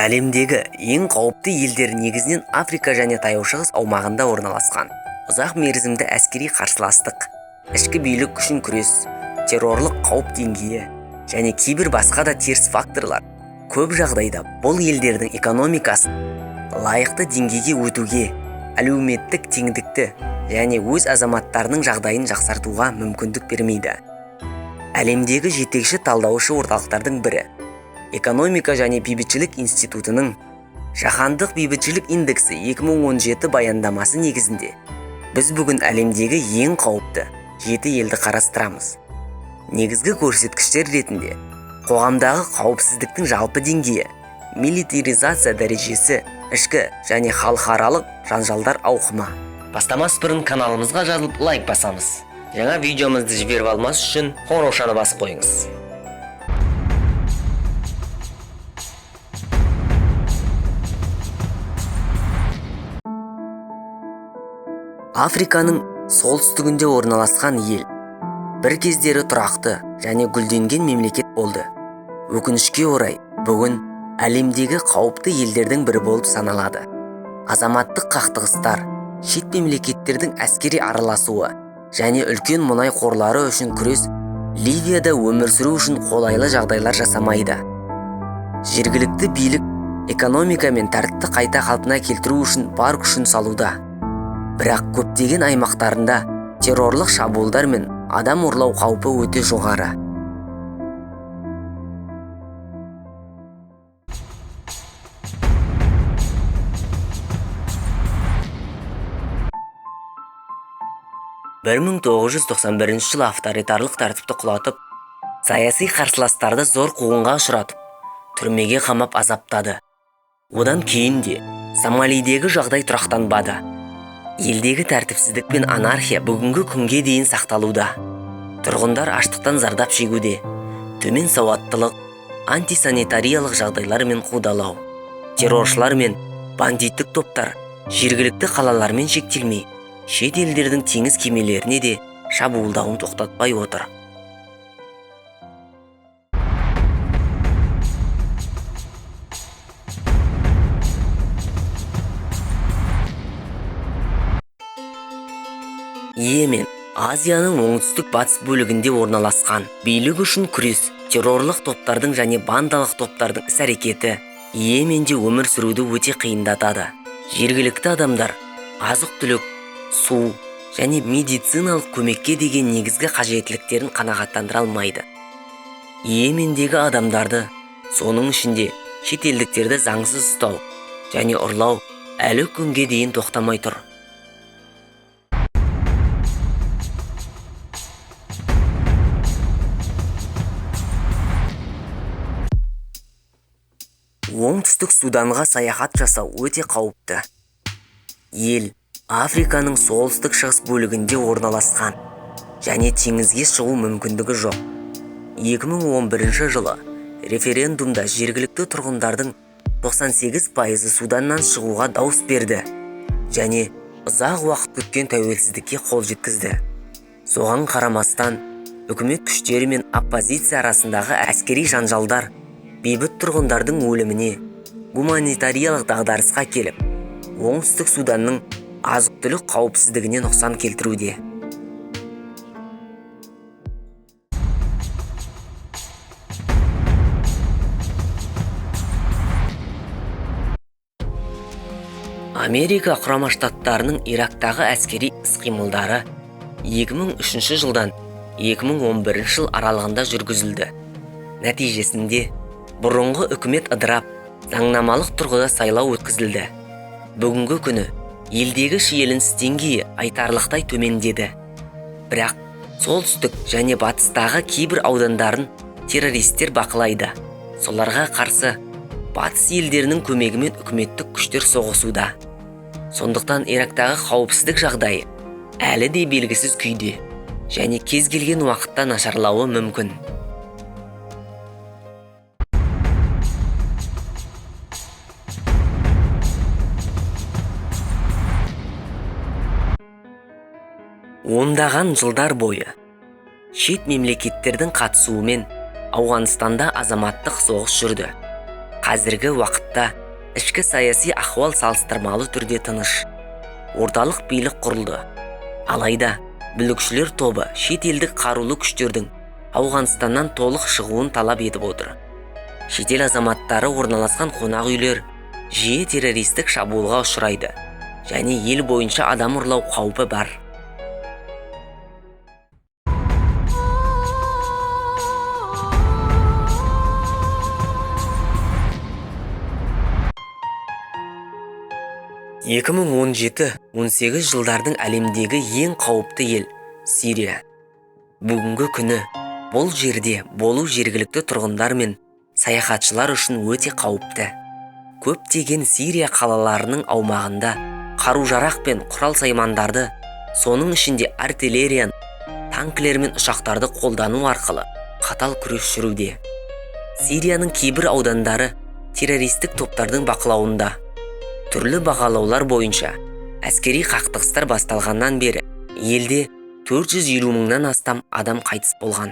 Әлемдегі ең қауіпті елдер негізінен Африка және Таяу Шығыс аумағында орналасқан. Ұзақ мерзімді әскери қарсыластық, ішкі билік үшін күрес, террорлық қауіп деңгейі және кейбір басқа да теріс факторлар көп жағдайда бұл елдердің экономикасын лайықты деңгейге өтуге, әлеуметтік теңдікті және өз азаматтарының жағдайын жақсартуға мүмкіндік бермейді. Әлемдегі жетекші талдаушы орталықтардың бірі Экономика және бейбітшілік институтының Жаһандық бейбітшілік индексі 2017 баяндамасы негізінде біз бүгін әлемдегі ең қауіпті 7 елді қарастырамыз. Негізгі көрсеткіштер ретінде қоғамдағы қауіпсіздіктің жалпы деңгейі, милитаризация дәрежесі, ішкі және халықаралық жанжалдар ауқымы. Бастамас бұрын каналымызға жазылып лайк басамыз. Жаңа видеомызды жіберіп алмас үшін қоңыраушаны басып қойыңыз. Африканың солтүстігінде орналасқан ел бір кездері тұрақты және гүлденген мемлекет болды. Өкінішке орай, бүгін әлемдегі қауіпті елдердің бірі болып саналады. Азаматтық қақтығыстар, шет мемлекеттердің әскери араласуы және үлкен мұнай қорлары үшін күрес Ливияда өмір сүру үшін қолайлы жағдайлар жасамайды. Жергілікті билік экономика мен тәртіпті қайта қалпына келтіру үшін бар күшін салуда. Бірақ көптеген аймақтарында террорлық шабуылдар мен адам ұрлау қаупі өте жоғары. 1991 жылы авторитарлық тәртіпті құлатып, саяси қарсыластарды зор қуғынға ұшыратып, түрмеге қамап азаптады. Одан кейін де Сомалидегі жағдай тұрақтанбады. Елдегі тәртіпсіздік пен анархия бүгінгі күнге дейін сақталуда. Тұрғындар аштықтан зардап шегуде. Төмен сауаттылық, антисанитариялық жағдайлар мен қудалау, терроршылар мен бандиттік топтар жергілікті қалалармен шектелмей, шет елдердің теңіз кемелеріне де шабуылдауын тоқтатпай отыр. Йемен Азияның оңтүстік батыс бөлігінде орналасқан. Билік үшін күрес, террорлық топтардың және бандалық топтардың іс-әрекеті Йеменде өмір сүруді өте қиындатады. Жергілікті адамдар азық-түлік, су және медициналық көмекке деген негізгі қажеттіліктерін қанағаттандыра алмайды. Йемендегі адамдарды, соның ішінде шетелдіктерді заңсыз ұстау және ұрлау әлі күнге дейін тоқтамай тұр. Оңтүстік Суданға саяхат жасау өте қауіпті. Ел Африканың солтүстік шығыс бөлігінде орналасқан және теңізге шығу мүмкіндігі жоқ. 2011 жылы референдумда жергілікті тұрғындардың 98% Суданнан шығуға дауыс берді және ұзақ уақыт күткен тәуелсіздікке қол жеткізді. Соған қарамастан, үкімет күштері мен оппозиция арасындағы әскери жанжалдар бейбіт тұрғындардың өліміне, гуманитариялық дағдарысқа келіп, Оңтүстік Суданның азық-түлік қауіпсіздігіне нұқсан келтіруде. Америка Құрама Штаттарының Ирактағы әскери іс-қимылдары 2003 жылдан 2011 жыл аралығында жүргізілді. Нәтижесінде бұрынғы үкімет ыдырап, заңнамалық тұрғыда сайлау өткізілді. Бүгінгі күні елдегі шиеленіс деңгейі айтарлықтай төмендеді. Бірақ солтүстік және батыстағы кейбір аудандарын террористер бақылайды. Соларға қарсы батыс елдерінің көмегімен үкіметтік күштер соғысуда. Сондықтан Ирактағы қауіпсіздік жағдайы әлі де белгісіз күйде және кез келген уақытта нашарлауы мүмкін. Ондаған жылдар бойы шет мемлекеттердің қатысуымен Ауғанстанда азаматтық соғыс жүрді. Қазіргі уақытта ішкі саяси ахуал салыстырмалы түрде тыныш. Орталық билік құрылды. Алайда бүлікшілер тобы шет елдік қарулы күштердің Ауғанстаннан толық шығуын талап етіп отыр. Шетел азаматтары орналасқан қонақ үйлер жиі террористік шабуылға ұшырайды және ел бойынша адам ұрлау қаупі бар. 2017-18 жылдардың әлемдегі ең қауіпті ел – Сирия. Бүгінгі күні бұл жерде болу жергілікті тұрғындар мен саяхатшылар үшін өте қауіпті. Көптеген Сирия қалаларының аумағында қару-жарақ пен құрал-саймандарды, соның ішінде артиллерияны, танкілер мен ұшақтарды қолдану арқылы қатал күрес жүруде. Сирияның кейбір аудандары террористік топтардың бақылауында. Түрлі бағалаулар бойынша әскери қақтығыстар басталғаннан бері елде 450 мыңнан астам адам қайтыс болған.